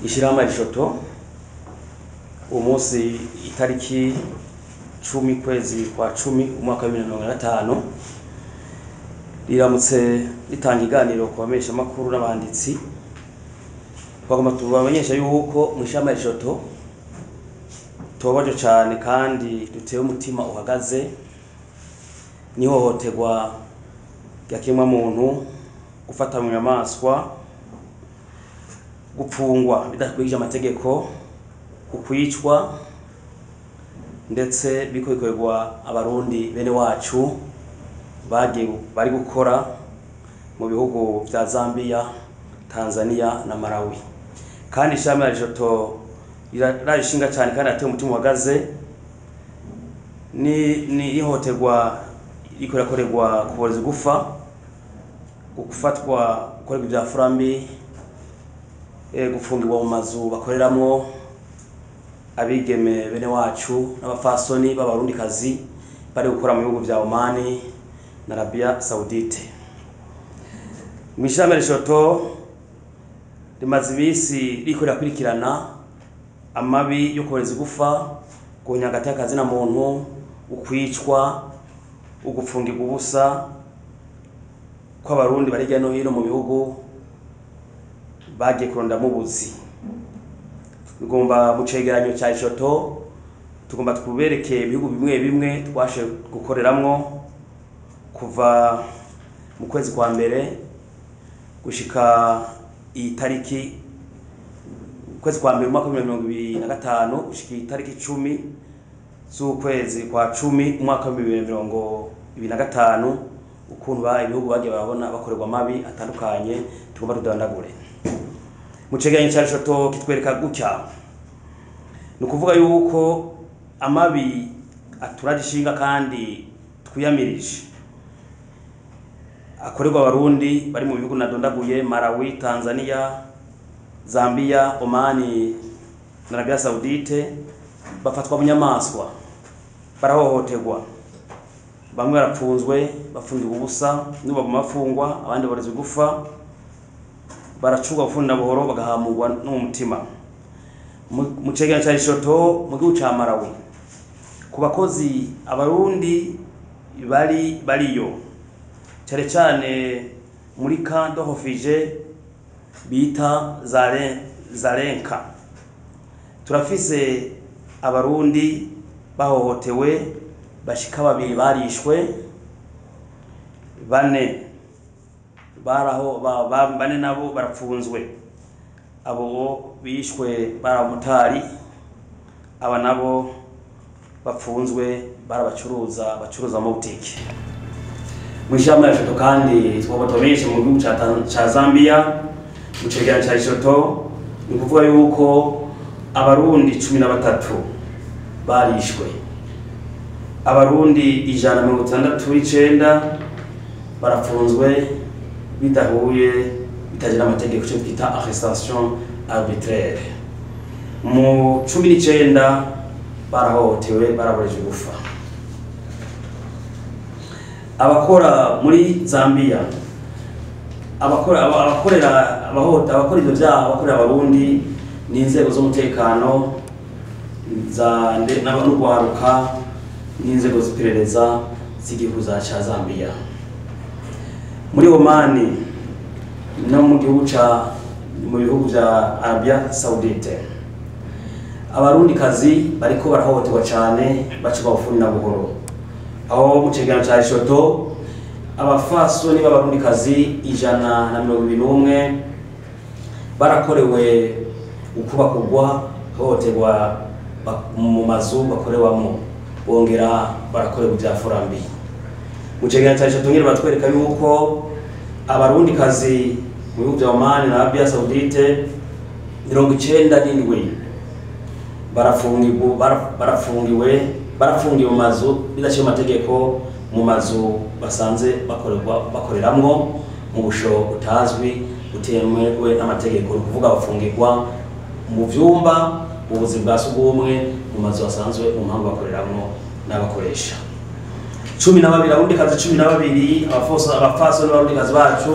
Ishirahamwe Rishoto uwo munsi itariki 10 kwezi kwa 10 umwaka wa 2025 riramutse ritanga iganiro ku bamenyesha makuru n'abanditsi. Twagomba tubamenyesha yuko mu ishirahamwe Rishoto tubabaje cane kandi dutewe umutima uhagaze n'ihohoterwa rya kiremwamuntu, gufata mu nyamaswa, gupfungwa bidakurikije amategeko, ukwicwa, ndetse biriko bikorerwa abarundi bene wacu bagiye bari gukora mu bihugu vya Zambia, Tanzania na Malawi. Kandi ishirahamwe Rishoto rirarishinga cane kandi ateye umutima uhagaze ni ihohoterwa iriko irakorerwa kuboreza igufa, gufatwa, gukorerwa ivya furambi, gufungirwa mu mazu bakoreramwo abigeme bene wacu n'abafasoni b'abarundikazi bari gukora mu bihugu vya Omani na Arabia Saudite. Mw'ishirahamwe Rishoto rimaze imisi ririko rirakurikirana amabi yo kuboreza igufa, guhonya hagati y'akazina muntu, ukwicwa, ugupfungirwa ubusa kw'abarundi bari hirya no hino mu bihugu bagiye kurondamwo ubuzi. Tugomba mu cegeranyo ca Rishoto tugomba tubereke ibihugu bimwe bimwe twashoboye gukoreramwo kuva mu kwezi kwa mbere gushika iyi tariki, ukwezi kwa mbere umwaka w'ibihumbi 2025 gushika iyi tariki 10 z'ukwezi kwa 10 umwaka w'ibihumbi 2025, ukuntu ibihugu bagiye barabona bakorerwa amabi atandukanye tugomba tudandagure. Mu cegeranyo ca Rishoto kitwereka gutya, ni ukuvuga yuko amabi aturaje ishinga kandi twiyamirije akorerwa abarundi bari mu bihugu nadondaguye: Malawi, Tanzania, Zambia, Omani na Arabia Saudite. Bafatwa bunyamaswa, barahohoterwa, bamwe barapfunzwe bafungirwa ubusa n'ubu baguma bafungwa, abandi barezwa igufa, baracurwa bufuni buhoro, bagahamurwa no mu mutima. Mu cegeranyo ca Rishoto, mu gihugu ca Malawi, ku bakozi abarundi bari bariyo, cane cane muri camp de réfugiés bita Zarenka, turafise abarundi bahohotewe bashika babiri barishwe, bane baraho bane nabo barapfunzwe. Abo bishwe barabamotari, aba nabo bapfunzwe barabacuruza bacuruza mu butike. Mu ishirahamwe Rishoto kandi twaba tubamenyeshe mu gihugu ca Zambia, mu cegeranyo ca Rishoto ni ukuvuga yuko abarundi 13 barishwe, abarundi 169 barapfunzwe bidahuye bitagira amategeko, ico twita arrestation arbitraire. Mu 19 barahohotewe, baraborejwe igufa. Abakora muri Zambia, abakora abakorera abahota abakora ivyo vyaha, abakorera abarundi ni inzego z'umutekano za n'urwaruka n'inzego z'iperereza z'igihugu ca Zambia. Muri Omani no mu gihugu ca mu bihugu vya Arabia Saudite, abarundi kazi bariko barahohoterwa cane, bacibwa bufuni na buhoro, aho mu cegeranyo ca Rishoto abafasoni b'abarundi kazi 121 barakorewe ukubakugwa, hohoterwa mu mazu bakorewamo, bongera barakorewe ivya furambi. Mu cegeranyo ca Rishoto nyene batwereka yuko abarundi kazi mu bihugu vya Oman na Arabia Saudite 97 barafungiwe mu mazu bidaciye mu mategeko, mu mazu basanze bakoreramwo mu busho butazwi butemewe n'amategeko. Ni ukuvuga bafungirwa mu vyumba, mu buzi bwa sugumwe, mu mazu asanzwe mu mpamvu bakoreramwo n'abakoresha. 12, abarundikazi 12, abafasoni b'abarundikazi bacu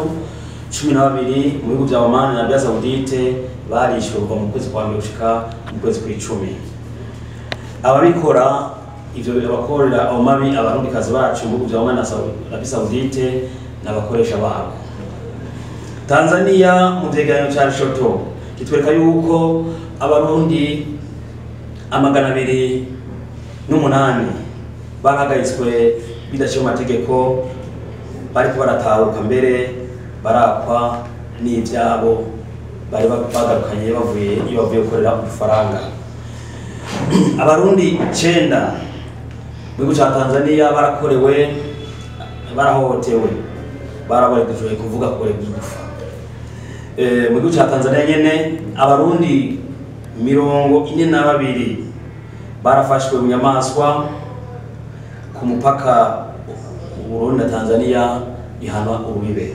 12 mu bihugu vya Oman na Arabia Saudite. barishwe kuva mu kwezi kwa mbere gushika mu kwezi kw'icumi. Ababikora ivyo abakorera amabi abarundikazi bacu mu bihugu vya Oman na Arabie Saoudite n'abakoresha babo. Tanzania mu vyegeranyo ca Lushoto kitwereka yuko abarundi 208 barahagaritswe bidaciye mu mategeko, bariko baratahuka mbere barakwa n'ivyabo bari bagarukanye bavuye iyo bavuye gukorera udufaranga. Abarundi 9 mu gihugu ca Tanzania barakorewe, barahohotewe, baraboregejwe kuvuga kuboregwa igufa. Mu gihugu ca Tanzania nyene abarundi 42 barafashwe mu nyamaswa ku mupaka Burundi na Tanzania ihanwa urubibe.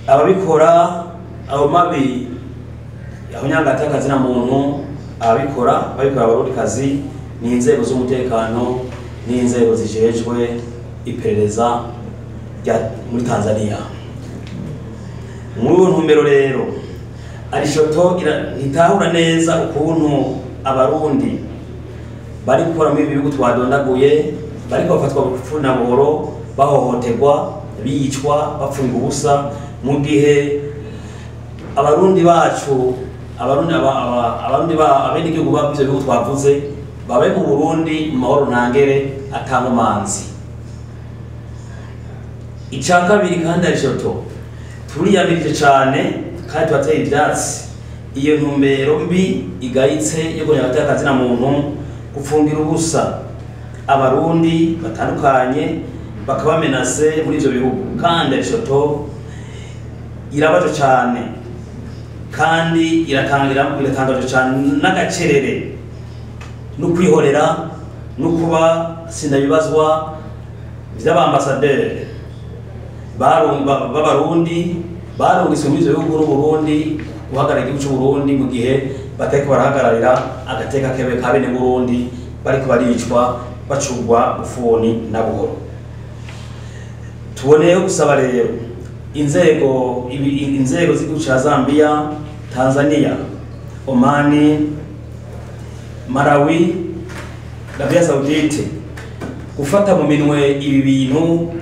Ababikora abo mabi aho nyanga na muntu ababikora babikora abarundi kazi ni inzego z'umutekano n'inzego zijejwe iperereza rya muri Tanzania. Muri uwo ntumbero rero Alishoto ntitahura neza ukuntu abarundi bari gukora muri ibi bihugu twadondaguye bariko bafatwa bufuna buhoro, bahohoterwa, bicwa, bapfunga ubusa, mu gihe abarundi bacu abarundi abarundi ba abenegihugu b'ivyo bihugu twavuze babe mu Burundi mu mahoro ntangere atankomanzi. Ica kabiri kandi Alishoto turiyamirije cane kandi turateye ivyatsi iyo ntumbero mbi igayitse yo kugira agateka na muntu, gupfungira ubusa abarundi batandukanye bakabamenase muri ivyo bihugu. Kandi Alishoto irabaje cane kandi iratangaje cane n'agacerere no kwihorera no kuba sindabibazwa vy'abambasaderi b'abarundi barungitswe muri ivyo bihugu n'Uburundi guhagararira igihugu c'Uburundi mu gihe batariko barahagararira agateka kebe ka bene Burundi bariko baricwa bacurwa bufuni na buhoro. Tuboneyeho gusaba rero inzego z'igihugu ca Zambia, Tanzania, Omani, Malawi, Arabia Saoudite gufata mu minwe ibi bintu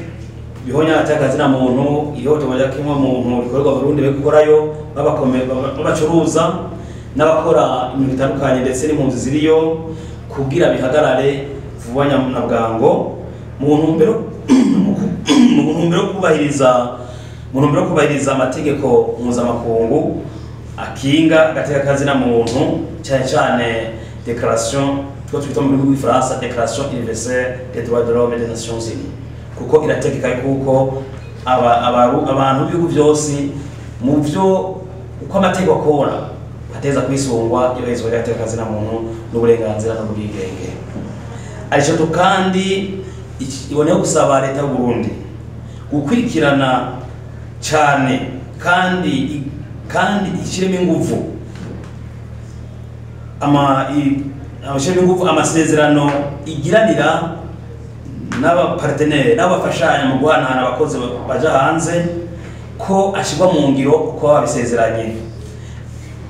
bihonya agateka na muntu, ihohoterwa ry'ikiremwamuntu rikorerwa abarundi bari gukorayo, babacuruza n'abakora ibintu bitandukanye ndetse n'impunzi ziriyo, kugira bihagarare vuba na bwango mu ntumbero kubahiriza amategeko mpuzamakungu akinga agateka kazina muntu, cyane cyane déclaration two twita mu rurimi rw'igifaransa Déclaration universelle des droits de l'homme et des Nations Unies, kuko irategeka yuko abantu b'ibihugu byose mu byo uko amategeko akora ateza kwisungwa ibahirizwa ry'agateka kazina muntu n'uburenganzira n'ubwigenge. Alishoto kandi iboneyeho gusaba leta y'u Burundi gukurikirana cane kandi ishyiremo inguvu amasezerano igiranira n'abaparteneri n'abafashanya mu guhanahana abakozi baja hanze ko ashirwa mu ngiro uko babisezeranye.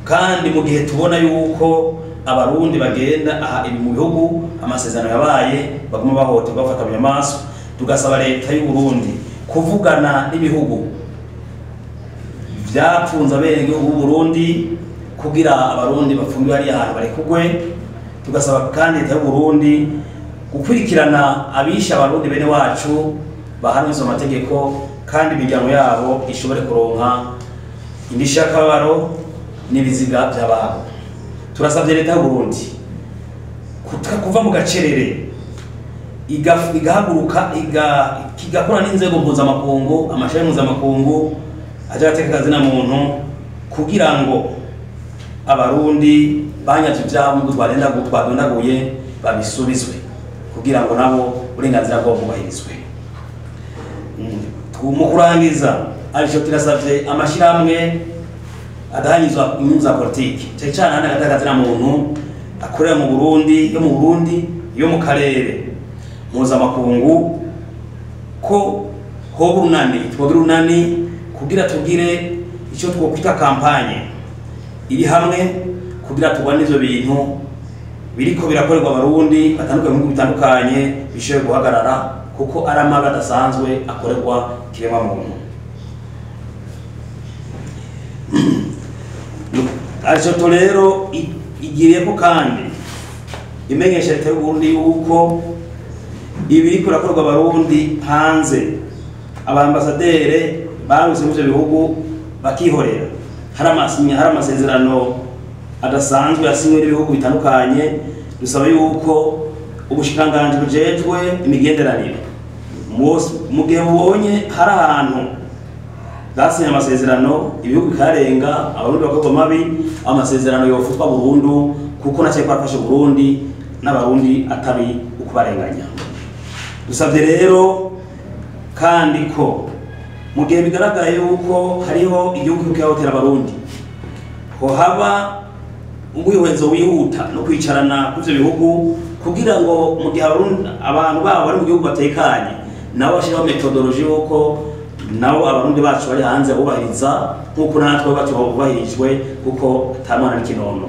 Kandi mu gihe tubona yuko abarundi bagenda aha ibi mu bihugu amasezerano yabaye baguma bahohoterwa bafata mu nyamaswa, tugasaba leta y'u Burundi kuvugana n'ibihugu vyapfunze abenegihugu b'u Burundi kugira abarundi bafungiwe hariya ahantu barekugwe. Tugasaba kandi leta y'u Burundi gukurikirana abishe abarundi bene wacu bahanwe izo mategeko, kandi imiryango yabo ishobore kuronka indishyi y'akababaro n'ibiziga by'ababo. Turasabye leta y'u Burundi kuva mu gacerere igahaguruka igakora n'inzego mpuzamakungu, amashami mpuzamakungu aja agateka kazina muntu, kugira ngo abarundi banyaze ivyabo twadondaguye babisubizwe, kugira ngo nabo uburenganzira bwabo bwubahirizwe. Mu kurangiza Alishoto irasavye amashirahamwe adahanyizwa inyungu za politiki, cyane cyane ahandi agateka kazina muntu akorera mu Burundi, yo mu Burundi, yo mu karere mpuzamakungu, ko hoba urunani, twogira urunani kugira tugire icyo twokwita kampanye iri hamwe kugira tubone ivyo bintu biriko birakorerwa Abarundi batandukanye mu bihugu bitandukanye bishobore guhagarara, kuko ari amabi adasanzwe akorerwa kiremwa muntu. Arico rero igiriyeko kandi imenyesha leta y'u Burundi yuko ibiriko birakorerwa Abarundi hanze, abambasadere baruse mu ivyo bihugu bakihorera. Hari amasezerano adasanzwe yasinywe n'ibihugu bitandukanye. Dusaba yuko ubushikiranganji bujejwe imigenderanire mu gihe bubonye hari ahantu basinye amasezerano ibihugu bikarenga Abarundi bakorwa mabi, amasezerano yofutwa burundu, kuko nacyo kwafashe Burundi n'Abarundi atari ukubarenganya. Dusabye rero kandi ko mu gihe bigaragaye yuko hariho igihugu kihotera Abarundi, ko haba umwihwezo wihuta no kwicarana kuvyo bihugu kugira ngo mu gihe abantu babo bari mu gihugu batekanye, nabo bashiraho methodology yuko nabo Abarundi bacu bari hanze bubahiriza nkuko natwe bacu bubahirijwe, kuko atamwana n'ikinono.